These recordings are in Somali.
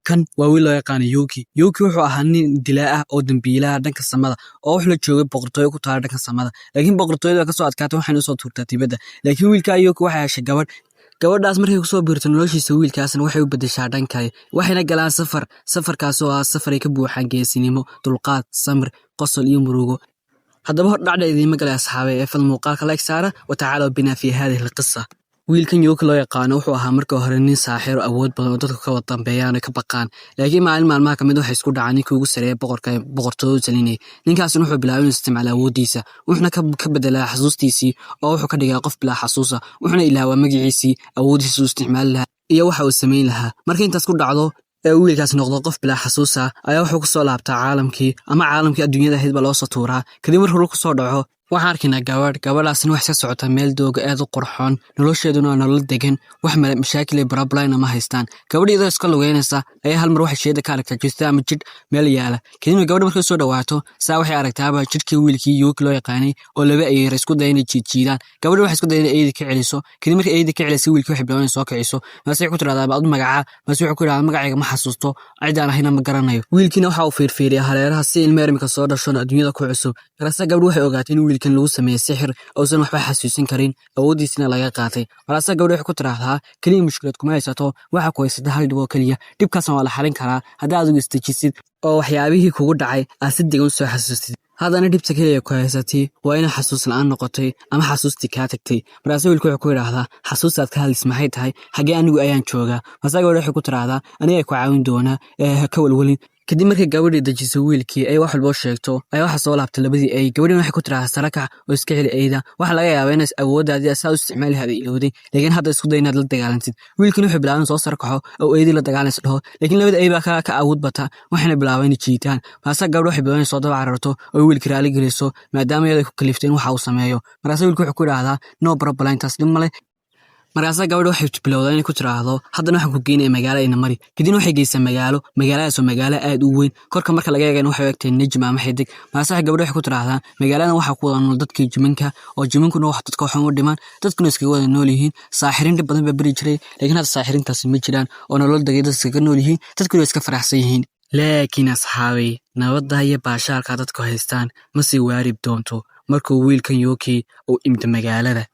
Kan waa wiil loo yaqaano Yuki. Yuki wuxuu ahaa nin dilaa ah oo dambiilaha dhanka samada oo wuxuu la joogay boqortooyo ku taala dhanka samada, laakiin boqortooyada waa kasoo adkaatay, waxayna usoo tuurtaa dibadda. Laakiin wiilka Yuki waxay heshay gabadh. Gabadhaas markay kusoo biirto noloshiisa wiilkaasna waxay u bedeshaa dhan kale, waxayna galaan safar. Safarkaas oo ah safar ay ka buuxaan geesinimo, dulqaad, samir, qosol iyo murugo. Haddaba hor dhacda idiima galay, asxaabay, ee fal muuqaalka like saara wa tacaalow bina fi hadihi alqisa. Wiilkan Yuki loo yaqaano wuxuu ahaa marka hore nin saaxiro awood badan oo dadku ka wada dambeeyaan oo ka baqaan. Laakiin maalin maalmaha kamid waxay isku dhacaan ninkii ugu sareeya boqorka ee boqortooyada u talinayay. Ninkaasna wuxuu bilaabay inuu isticmaalo awooddiisa, wuxuuna ka bedelaa xasuustiisii oo wuxuu ka dhigaa qof bilaa xasuusa, wuxuuna ilaawaa magaciisii, awooddiisa uu isticmaali lahaa iyo waxa uu samayn lahaa. Marka intaas ku dhacdo ee wiilkaas noqdo qof bilaa xasuusa ayaa wuxuu kusoo laabtaa caalamkii ama caalamkii adduunyada ahayd baa loo soo tuuraa. Kadib markuu kusoo dhaco, waxaan arkaynaa gabadh. Gabadhaasna waxay ka socotaa meel dooga aad u qurxoon, nolosheeduna waa nolol degan, wax male mashaakil iyo problem ma haystaan. Gabadh iyadoo iska lugeynaysa ayaa hal mar waxay sheeda ka aragtaa jirta ama jidh meel yaala. Kadibna gabadha markay soo dhawaato saa waxay aragtaaba jidhkii wiilkii Yuki loo yaqaanay oo laba ayeyr isku daya inay jiidjiidaan. Gabadha waxay isku daya inay eyda ka celiso. Kadib markay eyda ka celisay, wiilkii waxay bilaabeen soo kiciso. Maase waxay ku tirahdaa, "Adu magacaa?" Maase wuxuu ku yidhahdaa, "Magacayga ma xasuusto, cidaan ahayna ma garanayo." Wiilkiina waxa uu fiirfiiriyaa hareeraha si ilmo yar imika soo dhashona adduunyada ku cusub. Markaase gabadhu waxay ogaatay in wiilkan lagu sameeyey sixir, uusan waxba xasuusin karin, awooddiisina laga qaatay. Markaase gabadhu waxay ku tiraahdaa, "Keliya mushkilad kuma haysato, waxa ku haysata hal dhib oo keliya. Dhibkaasna waa la xalin karaa haddii adigu isdejisid oo waxyaabihii kugu dhacay aad si degan usoo xasuustid. Haddana dhibta keliya ku haysatay waa inay xasuus la'aan noqotay ama xasuustii kaa tagtay." Markaase wiilku wuxuu ku yidhaahdaa, "Xasuustaad ka hadlis maxay tahay? Xaggee anigu ayaan joogaa?" Markaase gabadhu waxay ku tiraahdaa, "Aniga ku caawin doonaa ee ha ka walwalin." Kadib markay gabadhii dejiso wiilkii ay wax walboo sheegto ayaa waxaa soo laabtay labadii ey. Gabadhiina waxay ku tiraahdaa, "Sarakac oo iska celi eyda. Waxaa laga yaabaa inaad awooddaadii saa u isticmaali lahayd ilowday, laakiin hadda isku day inaad la dagaalantid." Wiilkiina wuxuu bilaabay inuu soo sarakaxo oo eydii la dagaalaysa dhaho, laakiin labada ey baa ka awood bata, waxayna bilaabeen inay jiitaan. Markaasa gabadha waxay bilaabeen inay soo daba cararto oo wiilkii raali geliso, maadaama iyada ku kaliftay in waxa uu sameeyo. Markaasa wiilku wuxuu ku yidhaahdaa, "No problem, taas dhib male." Markaasaa gabadha waxay bilowdaa inay ku tiraahdo, "Haddana waxaan ku geynaya magaalo, ina mari." Kadibna waxay geysaa magaalo. Magaaladaas oo magaalo aad u weyn, korka marka laga eegana waxay u egtahay nejma ama xidig. Markaasa gabadha waxay ku tiraahdaa, "Magaaladan waxaa ku wada nool dadkii jimanka, oo jimankuna wax dadka waxan u dhimaan, dadkuna iskaga wada nool yihiin. Saaxiriin dhib badan baa beri jiray, laakiin hadda saaxiriintaasi ma jiraan oo nolol degay dad iskaga nool yihiin, dadkuna iska faraxsan yihiin." Laakiin asxaabay, nabadda iyo baashaalka dadku haystaan ma sii waarib doonto markuu wiilkan Yuki uu imdo magaalada.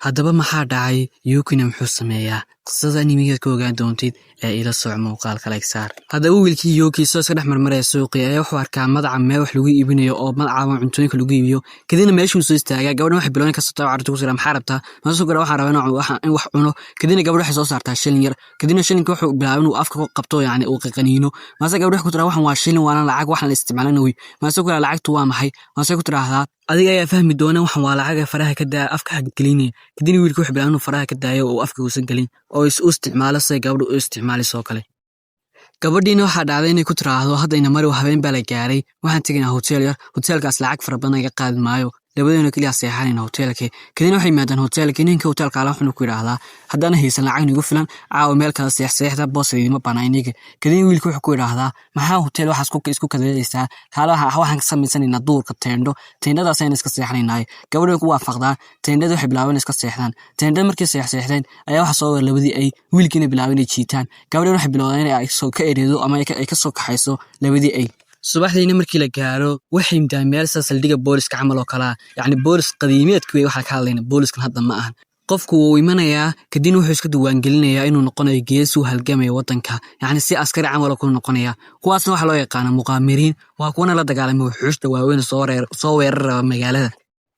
Haddaba maxaa dhacay? Yukina muxuu sameeyaa? Qisada animigaad ka ogaan doontid ee ila soco, muuqaalka like saar. Haddaba wiilkii Yuki soo iska dhex marmaraya suuqii ayaa wuxuu arkaa madaca meel wax lagu iibinayo oo madacaba cuntooyinka lagu iibiyo. Kadibna meeshuu soo istaagaa. Gabadhan waxay bilowday kasoo taaba carruurta ku sira, "Maxaa rabtaa?" Maasuu gara, "Waxaan rabaa in wax cuno." Kadibna gabadha waxay soo saartaa shilin yar. Kadibna shilinka wuxuu bilaabay inuu afka ku qabto, yacni uu qaniino. Maase gabadha waxay ku tiraa, "Waxan waa shilin, waana lacag, waxaan la isticmaalana wey." Maase ku "Lacagtu waa maxay?" Maase ku tiraahdaa, "Adiga ayaa fahmi doona, waxan waa lacaga, faraha ka daa, afka ha gelinaya." Kadibna wiilka wuxuu bilaabay inuu faraha ka daayo oo afka uusan gelin oo is u isticmaalo siday gabadhu u isticmaalisoo kale. Gabadhiina waxaa dhacday inay ku tiraahdo, "Haddayna mari, habeen baa la gaaray, waxaan tegaynaa hotel yar. Hoteelkaas lacag fara badan iga qaadi maayo, labadeena keliya seexanayna hoteelkii." Kadibna waxay yimaadaan hoteelkii. Ninka hoteelka ala wuxuuna ku yidhaahdaa, "Haddana haysan lacag nigu filan, caawa meel kala seexseexda, boos idiima banaa iniga." Kadibna wiilka wuxuu ku yidhaahdaa, "Maxaa hotel waxaas isku kadeedaysaa? Kaale waxaan ka samaysanaynaa duurka teendho, teendhadaas ayaan iska seexanaynaa." Gabadhi way ku waafaqdaa teendhada. Waxay bilaabeen iska seexdaan teendhada. Markay seexseexdeen ayaa waxa soo weerar labadii ay, wiilkiina bilaabay inay jiitaan. Gabadhina waxay bilowday inay soo ka ereedo ama ay ka soo kaxayso labadii ay. Subaxdiina markii la gaaro, waxay yimidaan meel sida saldhigga booliska camal oo kalea, yacni boolis qadiimeedka wey waxaa ka hadlayna, booliskan hadda ma ahan. Qofku wuu imanayaa, kadibna wuxuu iska diiwaangelinayaa inuu noqonayo geesi u halgamaya waddanka, yacni si askari camal oo kale noqonaya. Kuwaasna waxaa loo yaqaana muqaamiriin, waa kuwana la dagaalamay wuxuushta waaweyn soo weerar raba magaalada.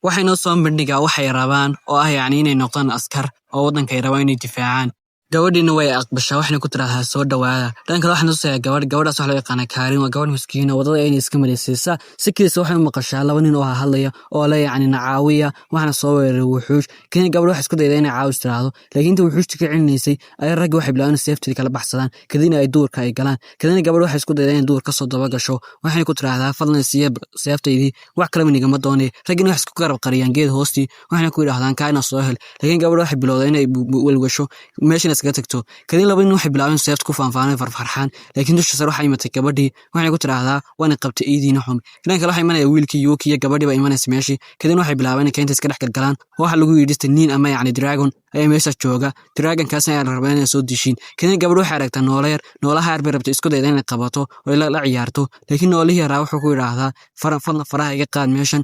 Waxay noo soo bandhigaa waxay rabaan oo ah yacni inay noqdaan askar oo waddanka ay rabaan inay difaacaan. Gabadhiina way aqbashaa, waxayna ku tiraahdaa, "Soo dhawaada." Dhan kale waxaan tusayaa gabadh. Gabadhaas waxaa loo yaqaanaa Kaarin, waa gabadh miskiina, wadada inay iska maleysaysa. Si keliisa waxay u maqashaa laba nin oo hadlaya oo le, yacni, "Nacaawiya, waxaana soo weeraray wuxuush." Kadibna gabadh waxay isku dayday inay caawis tiraahdo, laakiin inta wuxuushta ka celinaysay ayaa raggi waxay bilaabeen inay seefteeda kala baxsadaan, kadibna ay duurka ay galaan. Kadibna gabadh waxay isku dayday inay duur kasoo daba gasho, waxayna ku tiraahdaa, "Fadlan siiya seeftaydii, wax kaleba nigama doonay." Raggina waxay isku garab qariyaan geed hoostii, waxayna ku yidhahdaan, "Kaa ina soo hel." Laakiin gabadh waxay bilowday inay welwasho meeshana. iskaga tagto. Kadib laba nin waxay bilaabeen seefta ku faanfaanay, farfarxaan, laakiin dusha sare waxaa imatay gabadhii, waxayna ku tiraahdaa, "Waana qabtay iidiina xum." Dhanka kale waxaa imanaya wiilkii Yuki iyo gabadhii baa imanaysa meeshii. Kadibna waxay bilaabeen inay keynta iska dhex galgalaan. Waxa lagu yidhi taniin ama yacni dragon ayaa meeshaas jooga, dragonkaasna ayaa la rabaa inay soo dishiin. Kadibna gabadhu waxay aragtaa noole yar. Noolaha yar bay rabtay isku dayda inay qabato oo la ciyaarto, laakiin noolihii yaraa wuxuu ku yidhaahdaa, "Fadlan faraha iga qaad meeshan,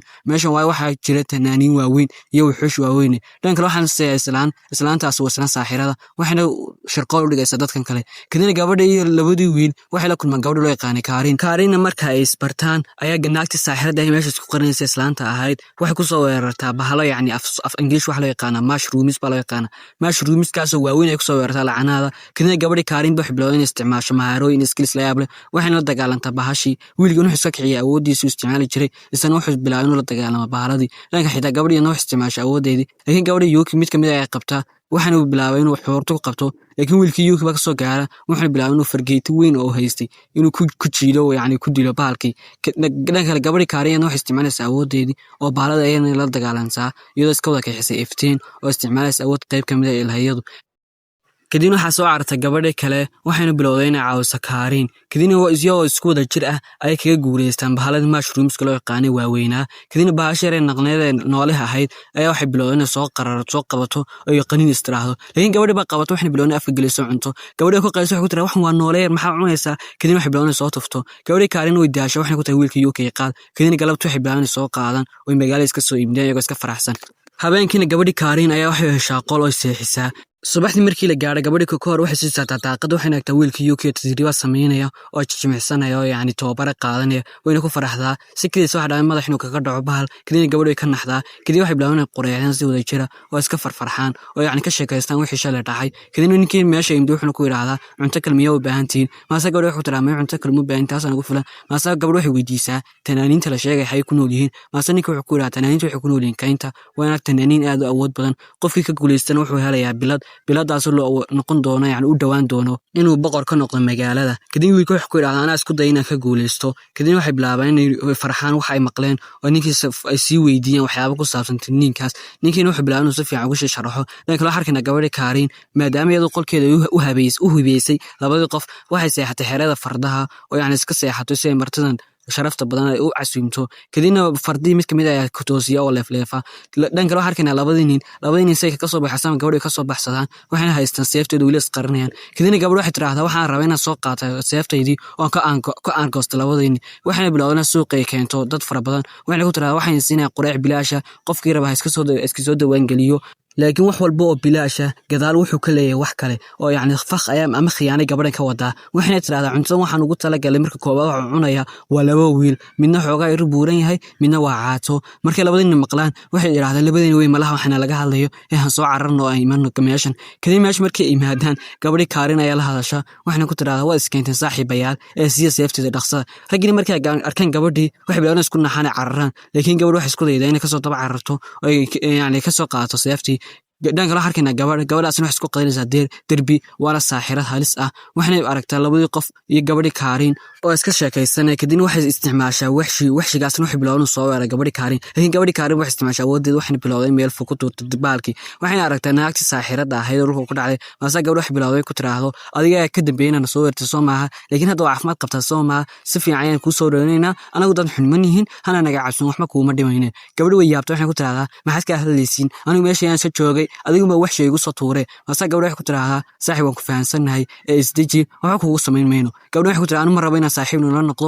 waayo waxaa jira tanaaniin waaweyn iyo wuxuush waaweyn." Dhan kale waxaan tusayaa islaan. Islaantaas waa islaan saaxirada, waxayna shirqool u dhigaysaa dadkan kale. Kadibna gabadha iyo labadii wiil waxay la kulmaan gabadha loo yaqaanay Kaarin. Kaarinna marka ay isbartaan ayaa naagtii saaxirada ay meesha isku qarinaysa islaanta ahayd waxay kusoo weerartaa bahalo, yacni af Ingiliish waxa loo yaqaanaa mushrooms baa loo yaqaanaa. Mushroomskaasoo waaweyn ay kusoo weerartaa lacanaada. Kadibna gabadhii Kaarin ba waxay bilowday inay isticmaasho maharooyin, skills la yaab leh, waxayna la dagaalantaa bahashii. Wiilgan wuxuu iska kiciyay awooddiisuu isticmaali jiray, isna wuxuu bilaabay inuu la dagaalamo bahaladii. Dhanka xitaa gabadhiina wax isticmaashay awoodeedii, laakiin gabadhii Yuki mid kamid ah ayaa qabtaa, waxaana uu bilaabay inuu xuurto ku qabto, laakiin wiilkii Yuki baa kasoo gaara, wuxuuna bilaabay inuu fargeeto weyn oo haystay inuu ku jiido, yacni ku dilo bahalkii. Dhanka kale gabadhii Kaariyana waxay isticmaalaysaa awoodeedii oo bahalada ayadana la dagaalantaa, iyadoo iska wada kaxisay iftiin oo isticmaalaysa awood qayb kamid ah ilhayadu. Kadibna waxaa soo carartay gabadhii kale, waxayna bilowday inay caawiso Kaariin. Kadibna iyagoo isku wada jir ah ayay kaga guuleystaan bahaladii mushroomska loo yaqaanay waaweynaa. Kadibna bahasha yaree naqneed ee noolaha ahayd ayaa waxay bilowday inay soo qararto, soo qabato oo qaniin istiraahdo, laakiin gabadhii baa qabato, waxayna bilowday inay afka geliso cunto. Gabadhii ku qayso, waxay ku tiri, "Waxan waa noole yar, maxaa cunaysaa?" Kadibna waxay bilowday inay soo tufto. Gabadhii Kaariin way daasho, waxayna ku tahay, "Wiilka Yuki qaad." Kadibna galabtu waxay bilaabeen inay soo qaadaan oo magaalada iska soo iibiyaan iyagoo iska faraxsan. Habeenkiina gabadhii Kaariin ayaa waxay heshaa qol oo seexisaa. Subaxdii markii la gaadhay, gabadhii kahor waxay sii saataa daaqada, waxayna aragtaa wiilka Yuki tajriba samaynaya oo jijimicsanaya oo yacni tababare qaadanaya, wayna ku faraxdaa. Si kadiisa waxa dhacay madax inuu kaga dhaco bahal. Kadibna gabadhu way ka naxdaa. Kadib waxay bilaabeen inay qureecdaan si wada jira oo iska farfarxaan oo yacni ka sheekaystaan wixii shalay dhacay. Kadibna ninkii meesha yimid wuxuuna ku yidhaahdaa, "Cunto kale miyaa u baahan tihiin?" Maase gabadhu waxay ku tiraa, "Maya, cunto kale ma baahan, taasaan ugu filan." Maase gabadhu waxay weydiisaa tanaaniinta la sheegay waxay ku nool yihiin. Maase ninka wuxuu ku yidhahdaa, "Tanaaniinta waxay ku nool yihiin kaynta, waana tanaaniin aad u awood badan. Qofkii ka guulaystana wuxuu helayaa bilad, biladaasoo loo noqon doono, yacni u dhowaan doono inuu boqor ka noqdo magaalada." Kadib wiilka wuxuu ku yidhahdaa, "Anaa isku day inaan ka guulaysto." Kadibna waxay bilaabeen inay farxaan waxa ay maqleen oo ninkiisa ay sii weydiiyeen waxyaabo ku saabsan tiniinkaas. Ninkiina wuxuu bilaabay inuu si fiican ugu sii sharaxo. Dhanka kale waxaa arkaynaa gabadhii Kaariin, maadaama iyadu qolkeeda u hubeysay labadii qof, waxay seexatay xerada fardaha oo yacni iska seexato si ay martidan sharafta badan ay u casuumto. Kadibna fardihii mid kamid ayaa ku toosiya oo leefleefa. Dhan kale waxaa arkaynaa labadii nin say kasoo baxsan, gabadhi kasoo baxsadaan, waxayna haystaan seeftooda, weli isqarinayaan. Kadibna gabadhi waxay tiraahdaa, "Waxaan rabaa inaan soo qaata seeftaydii oo ka aangoosto labadii nin." Waxayna bilowday inay suuqa ay keento dad fara badan, waxayna ku tiraahdaa, "Waxaan siinaya qureec bilaasha, qofkii raba ha iska soo diiwaangeliyo." Laakiin wax walba oo bilaasha gadaal wuxuu ka leeyahay wax kale oo yacni fakh ayaa ama khiyaanay gabadhan ka wadaa. Waxayna tirahdaa, "Cuntadan waxaan ugu talagalay marka koowaad waxuu cunaya waa laba wiil, midna xoogaa iru buuran yahay, midna waa caato." Markay labadii nin maqlaan waxay yidhahdaan, "Labadeen wey malaha waxaana laga hadlayo ee han soo cararno oo aan imano meeshan." Kadib meesha markay yimaadaan, gabadhii Kaarin ayaa la hadasha, waxayna ku tirahdaa, "Waa iskeenteen saaxiibayaal, ee siya seefteeda dhaqsada." Raggii markay arkaan gabadhii waxay bilaabeen isku naxaan, cararaan, laakiin gabadhi waxay isku daydaa inay kasoo daba cararto oo ay yacni kasoo qaadato seeftii. Dhan kale waxaa arkaynaa gabadh. Gabadhaasna waxay isku qadinaysaa derbi, waana saaxirad halis ah. Waxayna aragtaa labadii qof iyo gabadhii Kaariin oo iska sheekaysanaya. Kadibna waxay isticmaashaa waxshi. Waxshigaasna waxay bilowday inuu soo weeray gabadhii Kaariin, laakiin gabadhii Kaariin waxay isticmaashaa awoodeed, waxayna bilowday in meel fog ku tuurto baalkii. Waxayna aragtaa naagtii saaxiradda ahayd oo dhulka ku dhacday. Maase gabadh waxay bilowday ku tiraahdo, "Adiga ayaa ka dambeeyay inaan soo weertay, soo maaha? Laakiin hadda waa caafimaad qabtaa, soo maaha? Si fiican ayaan kuu soo dhaweynaynaa. Anagu dad xunman yihiin, hana naga cabsan, waxba kuuma dhimayne." Gabadhi way yaabtay, waxay ku tiraahdaa, "Maxaad ka hadlaysiin? Anigu meesha ayaan iska joogay, adiguma wax shay igu soo tuure." Maase gabadhi waxay ku tiraahdaa, "Saaxiib, waan ku fahansannahay ee isdeji, waxba kugu samayn mayno." Gabadhi waxay ku tiraahdaa, "Anu ma rabo inaan saaxiib nala noqdo,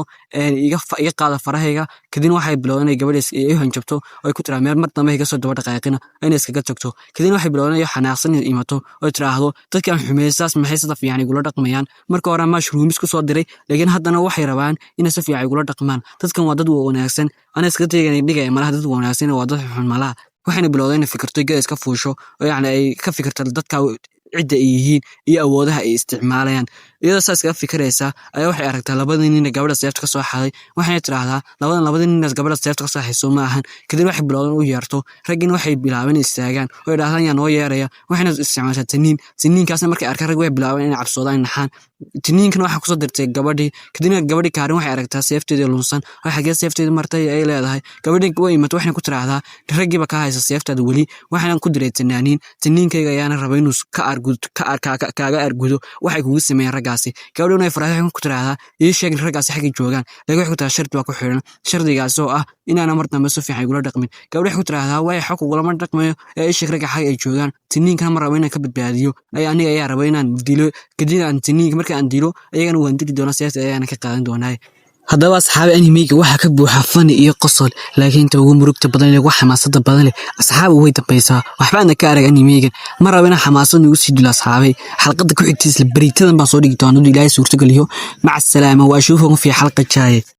iga qaada farahayga." Kadibna waxay bilowday inay gabadhi u hanjabto oo ay ku tiraahdo, meel mar dambe iga soo daba dhaqaaqina, inay iskaga tagto. Kadibna waxay bilowday inay xanaaqsan imato oo tiraahdo, "Dadkaan xumeeyay saas maxay sida fiican igula dhaqmayaan? Marka hore mushrooms ku soo diray, laakiin haddana waxay rabaan inay si fiican igula dhaqmaan. Dadkan waa dad wanaagsan, ana iskaga tegay dhigaya malaha dad wanaagsan, waa dad xun malaha." Waxayna bilowday inay fikirto, geed iska fuusho oo yacni ay ka fikirto dadka cidda ay yihiin iyo awoodaha ay isticmaalayaan. Iyadoo saas kaga fikiraysa ayaa waxay aragtaa labadii nin ee gabadha seefta ka soo xaday. Waxayna tiraahdaa, "Labadan labadii nin ee gabadha seefta ka soo xayso ma ahan?" Kadib waxay bilowdeen u yeerto. Raggina waxay bilaabeen istaagaan oo idhahdaan, "Yaa noo yeeraya?" Waxayna isticmaashaa tiniin. Tiniinkaasna markay arkaan rag way bilaabeen inay cabsoodaan, naxaan. Tiniinkana waxaa kusoo dirtay gabadhii. Kadibna gabadhii Kaarin waxay aragtaa seefteedii lunsan oo, "Xagee seefteedii martay?" ay leedahay. Gabadhii way imatay, waxayna ku tiraahdaa, "Raggiiba ka haysa seeftaada weli, waxaana ku diray tanaaniin. Tiniinkayga ayaana raba inuu ka argudo kaaga argudo waxay kugu sameeyeen raggaasi." Gabadhii way farxay, waxay ku tiraahdaa, "Ii sheeg raggaasi xaggay joogaan." Laakiin waxay ku tiraahdaa, "Shardi baa ku xidhan, shardigaas oo ah inaana mar dambe si fiican igula dhaqmin." Gabadhi waxay ku tiraahdaa, "Waay, xog kugulama dhaqmayo ee ii sheeg ragga xagga ay joogaan. Tiniinkana ma rabo inaan ka badbaadiyo, ay aniga ayaa raba inaan dilo. Kadib aan tiniinka marka aan dilo, ayagana waan dili doonaa, seefta ayaana ka qaadan doonaa." Haddaba asxaabi, animeyga waxaa ka buuxa funny iyo qosol, laakiin inta ugu murugta badan leh, ugu xamaasada badan leh, asxaabi, way dambaysaa. Waxbaana ka arag animeygan. Ma rabo inaan xamaasad nagu sii dilo, asxaabay. Xalqada ku xigta isla beritadan baan soo dhigi doonaa, hadduu Ilaahay suurtageliyo. Maca asalaama, وأشوفكم في حلقة jaaye.